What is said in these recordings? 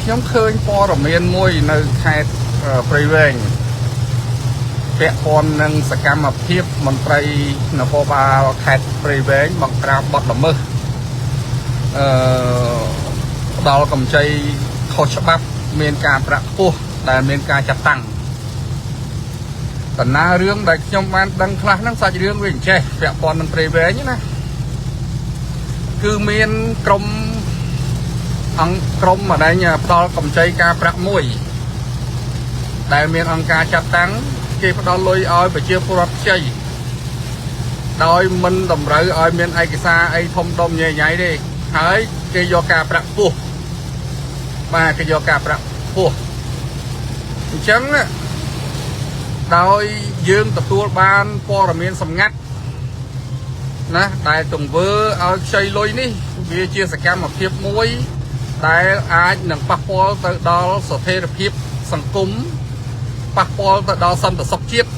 ខ្ញុំឃើញព័ត៌មានមួយនៅខេត្តព្រៃវែងពាក់ព័ន្ធនឹងសកម្មភាពមន្ត្រីនគរបាលខេត្តព្រៃវែងបង្ក្រាបបទល្មើសអឺផ្ដល់កម្ចីខុសច្បាប់មានការប្រាក់ខ្ពស់ដែលមានការចាត់តាំងដំណើររឿងដែលខ្ញុំបានដឹងខ្លះហ្នឹងសាច់រឿងវាអញ្ចេះពាក់ព័ន្ធនឹងព្រៃវែងណាគឺមានក្រុម អង្គក្រុមម្ដែងផ្ដល់កម្ចីការប្រាក់មួយដែលមានអង្គការចាត់តាំងគេផ្ដល់លុយឲ្យប្រជាពលរដ្ឋខ្ចីដោយមិនតម្រូវឲ្យមានឯកសារអីធំដុំញ៉ៃញ៉ៃទេហើយគេយកការប្រាក់ខ្ពស់បាទគេយកការប្រាក់ខ្ពស់អញ្ចឹងដោយយើងទទួលបានព័ត៌មានសម្ងាត់ណាដែលទង្វើឲ្យខ្ចីលុយនេះវាជាសកម្មភាពមួយ ដែលអាចនឹងប៉ះពាល់ទៅដល់ស្ថិរភាពសង្គមប៉ះពាល់ទៅដល់សន្តិសុខជាតិ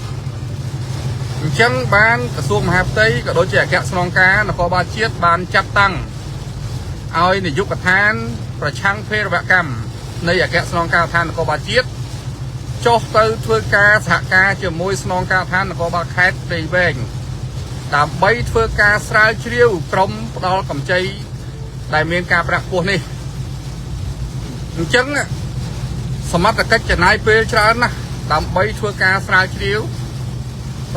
អញ្ចឹងបានក្រសួងមហាផ្ទៃក៏ដូចជាអគ្គស្នងការនគរបាលជាតិបានចាត់តាំងឲ្យនាយកដ្ឋានប្រឆាំងភេរវកម្មនៃអគ្គស្នងការដ្ឋាននគរបាលជាតិចុះទៅធ្វើការសហការជាមួយស្នងការដ្ឋាននគរបាលខេត្តព្រៃវែងដើម្បីធ្វើការស្រាវជ្រាវក្រុមផ្ដល់កម្ចីដែលមានការប្រាក់ខ្ពស់នេះ អញ្ចឹងសមត្ថកិច្ចចំណាយពេលច្រើនណាស់ដើម្បីធ្វើការស្រាវជ្រាវ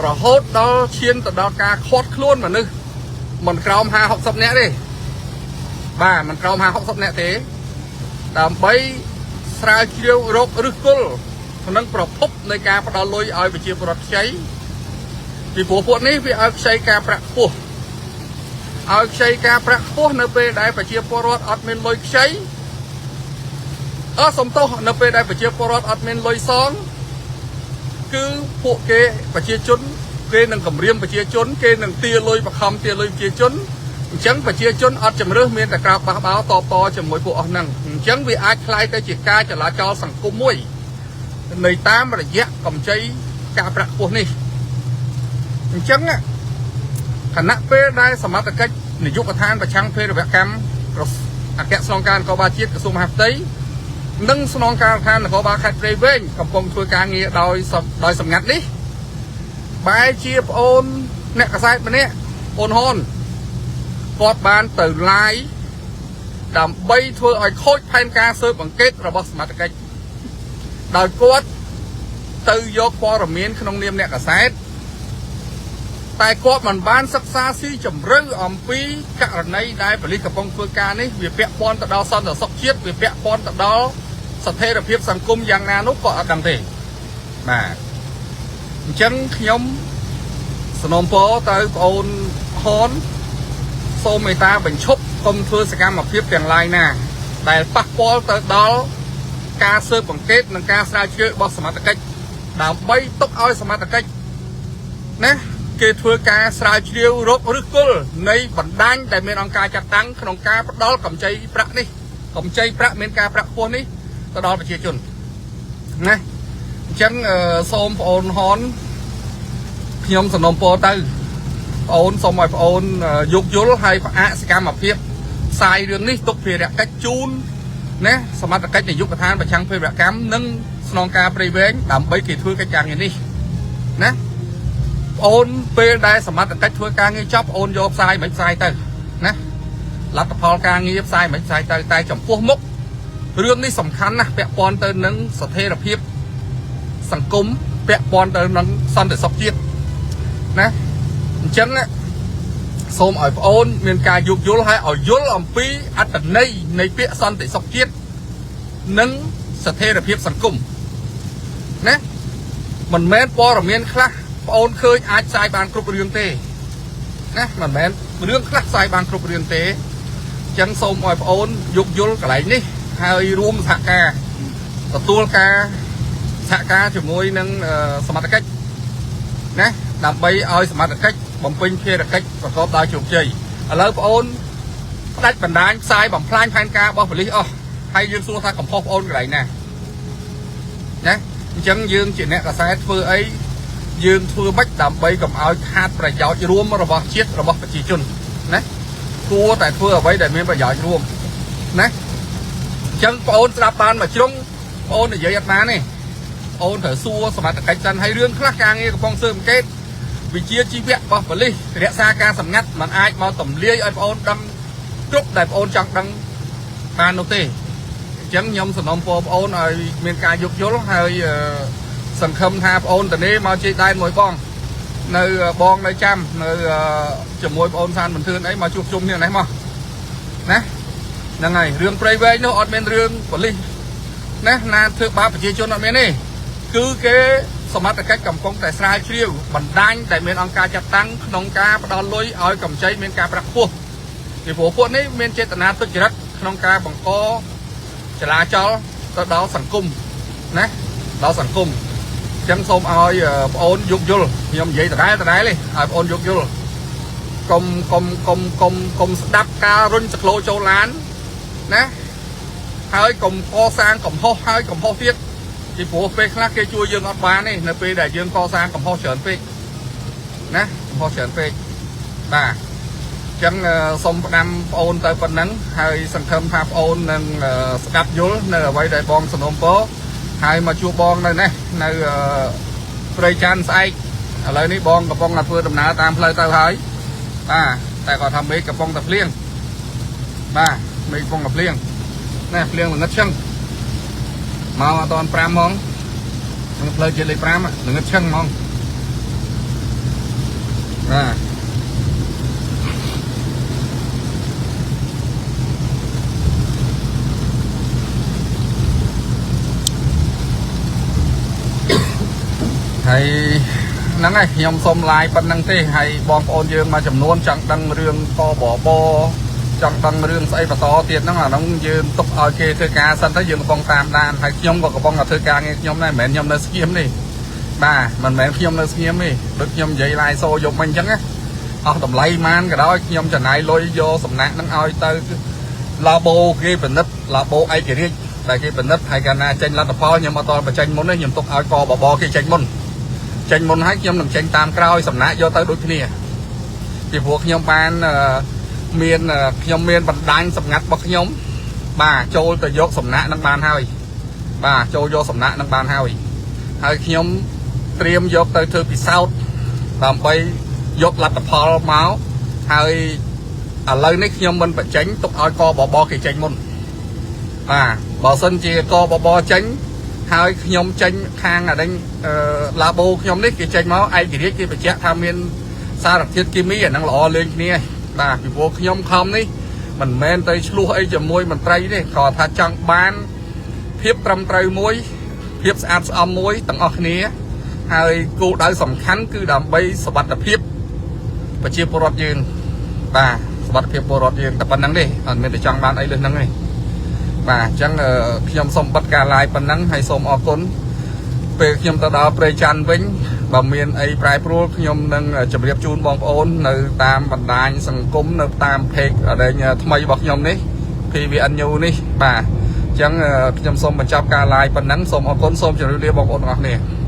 រហូតដល់ឈានទៅដល់ការឃាត់ខ្លួនមនុស្សមិនក្រោម50 60នាក់ទេបាទមិនក្រោម50 60នាក់ទេដើម្បីស្រាវជ្រាវរកឫសគល់ក្នុងប្រភពនៃការផ្ដល់លុយឲ្យប្រជាពលរដ្ឋខ្ចីពីព្រោះពួកនេះវាឲ្យខ្ចីការប្រាក់ខ្ពស់ឲ្យខ្ចីការប្រាក់ខ្ពស់នៅពេលដែលប្រជាពលរដ្ឋអត់មានលុយខ្ចី អឺសំទោសនៅពេលដែលប្រជាពលរដ្ឋអត់មានលុយសងគឺពួកគេប្រជាជនគេនឹងគម្រាមប្រជាជនគេនឹងទាលុយបខំទាលុយប្រជាជនអញ្ចឹងប្រជាជនអត់ជំរឿសមានតែក្រោកបះបោតបតជាមួយពួកអស់ហ្នឹងអញ្ចឹងវាអាចក្លាយទៅជាការចលាចលសង្គមមួយនៃតាមរយៈកម្ចីការប្រាក់ខ្ពស់នេះអញ្ចឹងខណៈពេលដែលសមត្ថកិច្ចនាយកដ្ឋានប្រឆាំងភេរវកម្មអគ្គស្នងការនគរបាលជាតិក្រសួងមហាផ្ទៃ និងស្នងការដ្ឋាននគរបាលខេត្តព្រៃវែងកំពុងធ្វើការងារដោយដោយសម្ងាត់នេះបែរជាប្អូនអ្នកកសែតម្នាក់អូនហ៊នគាត់បានទៅ live ដើម្បីធ្វើឲ្យខូចផែនការស៊ើបអង្កេតរបស់សមត្ថកិច្ចដោយគាត់ទៅយកព័ត៌មានក្នុងនាមអ្នកកសែតតែគាត់មិនបានសិក្សាស៊ីជម្រៅអំពីករណីដែលប៉ូលីសកំពុងធ្វើការនេះវាពាក់ព័ន្ធទៅដល់សន្តិសុខជាតិវាពាក់ព័ន្ធទៅដល់ស្ថិរភាពសង្គមយ៉ាងណានោះក៏អត់ដឹងទេបាទអញ្ចឹងខ្ញុំសំណូមពរទៅប្អូនហនសូមមេត្តាបញ្ឈប់កុំធ្វើសកម្មភាពទាំងឡាយណា ដែលប៉ះពាល់ទៅដល់ការស៊ើបអង្កេតនិងការស្រាវជ្រាវរបស់សមត្ថកិច្ចដើម្បីទុកឲ្យសមត្ថកិច្ចណាគេធ្វើការស្រាវជ្រាវរកឫសគល់នៃបណ្ដាញដែលមានអង្គការចាត់តាំងក្នុងការផ្ដល់កម្ចីប្រាក់នេះកម្ចីប្រាក់មានការប្រាក់ខ្ពស់នេះទៅដល់ប្រជាជនណាអញ្ចឹងសូមប្អូនហនខ្ញុំសំណូមពរទៅប្អូនសូមឲ្យប្អូនយោគយល់ហើយផ្អាកសកម្មភាពផ្សាយរឿងនេះទុកភារកិច្ចជូនណាសមត្ថកិច្ចនាយកដ្ឋានប្រឆាំងភេរវកម្មនិងស្នងការព្រៃវែងដើម្បីគេធ្វើកិច្ចការងារនេះណាប្អូនពេលដែលសមត្ថកិច្ចធ្វើការងារចប់ប្អូនយកផ្សាយមិនផ្សាយទៅណាលទ្ធផលការងារផ្សាយមិនផ្សាយទៅតែចំពោះមុខរឿងនេះសំខាន់ណាស់ពាក់ព័ន្ធទៅនឹងស្ថិរភាពសង្គមពាក់ព័ន្ធទៅនឹងសន្តិសុខជាតិណាអញ្ចឹងសូមឲ្យប្អូនមានការយោគយល់ហើយឲ្យយល់អំពីអត្តន័យនៃពាក្យសន្តិសុខជាតិនិងស្ថិរភាពសង្គមណាមិនមែនព័ត៌មានខ្លះប្អូនឃើញអាចផ្សាយបានគ្រប់រឿងទេណាមិនមែនរឿងខ្លះផ្សាយបានគ្រប់រឿងទេអញ្ចឹងសូមឲ្យប្អូនយោគយល់កន្លែងនេះហើយរួមសហការទទួលការសហការជាមួយនឹងសមត្ថកិច្ចណាដើម្បីឲ្យសមត្ថកិច្ចបំពេញភារកិច្ចប្រកបដោយជោគជ័យឥឡូវប្អូនផ្ដាច់បណ្ដាញផ្សាយបំផ្លាញផែនការរបស់ប៉ូលីសអស់ហើយយើងសួរថាកំហុសប្អូនកន្លែងណាណាអញ្ចឹងយើងជាអ្នកកសែតធ្វើអីយើងធ្វើម៉េចដើម្បីកុំឲ្យខាតប្រយោជន៍រួមរបស់ជាតិរបស់ប្រជាជនណាគួរតែធ្វើអ្វីដែលមានប្រយោជន៍រួមណាអញ្ ញ្ចឹងបងអូនស្ដាប់បានមួយជ្រុងបងអូននិយាយអត់បានទេបងអូនត្រូវសួរសមត្ថកិច្ចសិនហើយរឿងខ្លះការងារកំពុងស៊ើបអង្កេតវិជាជីវៈរបស់ប៉ូលីសរក្សាការសម្ងាត់มันអាចមកទម្លាយឲ្យបងអូនដឹងគ្រប់ដែលបងអូនចង់ដឹងបាននោះទេអញ្ចឹងខ្ញុំសំណូមពរបងអូនឲ្យមានការយោគយល់ហើយសង្ឃឹមថាបងអូនតនេះមកជិះដែនមួយបងនៅបងនៅចាំនៅជាមួយបងអូនសានបន្ទឿនអីមកជួបជុំគ្នានេះមកណាហ្នឹងហើយរឿងព្រៃវែងនោះអត់មានរឿងប៉ូលីសណាណាធ្វើបាបប្រជាជនអត់មានទេគឺគេសមត្ថកិច្ចកំពុងតែស្រាវជ្រាវបណ្ដាញដែលមានអង្គការចាត់តាំងក្នុងការផ្ដល់លុយឲ្យកម្ចីមានការប្រាក់ខ្ពស់ពីព្រោះពួកនេះមានចេតនាទុច្ចរិតក្នុងការបង្កចលាចលទៅដល់សង្គមណាដល់សង្គមអញ្ចឹងសូមឲ្យប្អូនយោគយល់ខ្ញុំនិយាយដដែលដដែលទេឲ្យប្អូនយោគយល់កុំកុំកុំកុំកុំស្ដាប់ការរុញសក្លោចូលឡានណាហើយកុំកសាងកំហុសហើយកំហុសទៀតពីព្រោះពេលខ្លះគេជួយយើងអត់បានទេនៅពេលដែលយើងកសាងកំហុសច្រើនពេកណាកំហុសច្រើនពេកបាទអញ្ចឹងសូមផ្ដាំប្អូនទៅប៉ុណ្ណឹងហើយសង្ឃឹមថាប្អូននឹងស្ដាប់យល់នៅអ្វីដែលបងសំណូមពរហើយមកជួបបងនៅនេះនៅព្រៃច័ន្ទស្អែកឥឡូវនេះបងកំពុងតែធ្វើដំណើរតាមផ្លូវទៅហើយបាទតែគាត់ថាមេឃកំពុងតែភ្លៀងបាទមេឃកំពុងតែភ្លៀងណែភ្លៀងល្ងិតឈឹងមកអត់តាន់5ហ្មងនឹងផ្លូវជាតិលេខ5ល្ងិតឈឹងហ្មងបាទហើយហ្នឹងហើយខ្ញុំសុំ live ប៉ុណ្្នឹងទេហើយបងប្អូនយើងមួយចំនួនចង់ដឹងរឿងកបបចង់ដឹងរឿងស្អីបន្តទៀតហ្នឹងអាហ្នឹងយើងទុកឲ្យគេធ្វើការសិនទៅយើងកំពុងតាមដានហើយខ្ញុំក៏កំពុងតែធ្វើការងារខ្ញុំដែរមិនមែនខ្ញុំនៅស្ងៀមទេបាទមិនមែនខ្ញុំនៅស្ងៀមទេដូចខ្ញុំនិយាយ live សូយប់មិញអញ្ចឹងណាអស់តម្លៃម៉ានក៏ដោយខ្ញុំចំណាយលុយយកសំណាក់ហ្នឹងឲ្យទៅឡាបូគេពិនិត្យឡាបូឯករាជ្យដែលគេពិនិត្យហើយកាលណាចេញលទ្ធផលខ្ញុំអត់តបញ្ចេញមុនទេខ្ញុំទុកឲ្យកបបគេចេញមុនចេញមុនហើយខ្ញុំនឹងចេញតាមក្រោយសំណាក់យកទៅដូចគ្នាពីព្រោះខ្ញុំបានមានខ្ញុំមានបណ្ដាញសម្ងាត់របស់ខ្ញុំបាទចូលទៅយកសំណាក់នឹងបានហើយបាទចូលយកសំណាក់នឹងបានហើយហើយខ្ញុំត្រៀមយកទៅធ្វើពិសោធន៍ដើម្បីយកលទ្ធផលមកហើយឥឡូវនេះខ្ញុំមិនបញ្ចេញទុកឲ្យកបបគេចេញមុនបាទបើសិនជាកបបចេញហើយខ្ញុំចេញខាងអាដេញឡាបូខ្ញុំនេះគេចេញមកឯករាជ្យគេបញ្ជាក់ថាមានសារធាតុគីមីអាហ្នឹងល្អលេងគ្នាបាទពីព្រោះខ្ញុំខំនេះមិនមែនទៅឆ្លោះអីជាមួយមន្ត្រីទេគ្រាន់ថាចង់បានភាពត្រឹមត្រូវមួយភាពស្អាតស្អំមួយទាំងអស់គ្នាហើយគោលដៅសំខាន់គឺដើម្បីសុវត្ថិភាពប្រជាពលរដ្ឋយើងបាទសុវត្ថិភាពពលរដ្ឋយើងតែប៉ុណ្្នឹងទេអត់មានតែចង់បានអីលើសហ្នឹងទេបាទអញ្ចឹងខ្ញុំសូមបិទការ live ប៉ុណ្ណឹងហើយសូមអរគុណពេលខ្ញុំទៅដល់ព្រៃច័ន្ទវិញបើមានអីប្រែប្រួលខ្ញុំនឹងជម្រាបជូនបងប្អូននៅតាមបណ្ដាញសង្គមនៅតាម page ដែលថ្មីរបស់ខ្ញុំនេះ PVN New នេះបាទអញ្ចឹងខ្ញុំសូមបញ្ចប់ការ live ប៉ុណ្ណឹងសូមអរគុណសូមជម្រាបលាបងប្អូនទាំងអស់គ្នា។